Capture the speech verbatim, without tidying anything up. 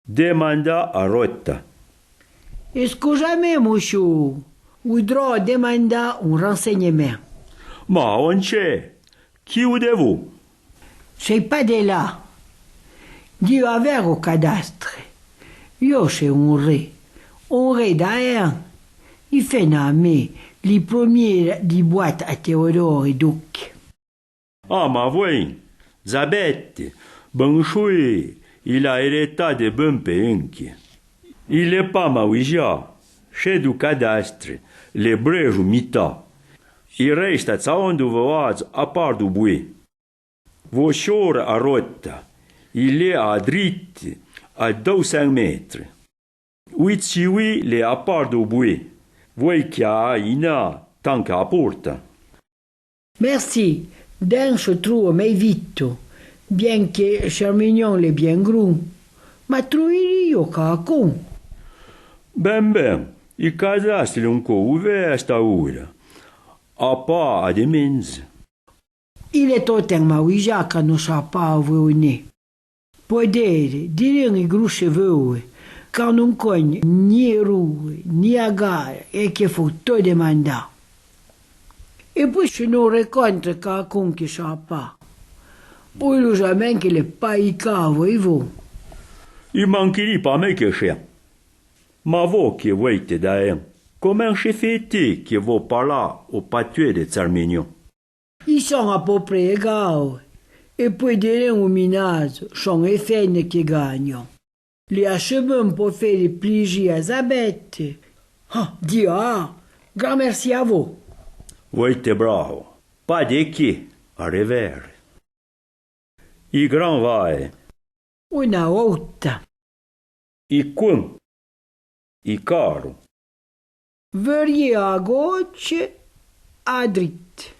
Demanda a Rota. Escoujamé, mouchou, oudrò demanda oun rensègnemèn. Ma on tchè, qui ou de vou? Chè pa de la. Diu avèr o cadastre. Io chè oun ré. Oun ré d'Aèn. I fèna a mé li premié di boite a Théodore Douc. Ah, ma voué, Zabète, bon choué, i l'a érétà de bon pé enqué. I l'è pa mauijà, chè dou cadastre, l'è brèjou mità. I rèsta tsaon dou voadze a par dou boué. Vo chor a Rota, i l'è a drite, a dou sen mètre. Ouitsi oué l'è a par dou boué, voué qu'i a ina tanque a porta. Merci, dèn chè troue mé vito, bien que Charmignon l'è bien grou, ma trouiri io cacon. Ben, ben, i cadastre l'è oun cou ouvèr a sta oura, a pa a de menze. I l'è tot en mauijà can no chapà voué. Podère, dirèn i grouche voue, can no cogne ni roue, ni agare, é que fo to demandà. É poué chè no recontre cacon que chapà. Poué lo jamèn que l'è pa i ca voué vo. I manquiri pa mé que chè. Ma vo que voué te d'Aèn, comèn chè fé-té que vo parlà o patué de Tsarmignon? I son a pó pré égao, é poué dirèn ou minadze, son é fène que gagnon. Li achebèn po fére pliji a Zabète. Ah, dia, gran merci a vo. Voué te bravo, pa de qué, a revère. I gran vae. Una outa. I coun. I caro. Veurie a gotse, a drite.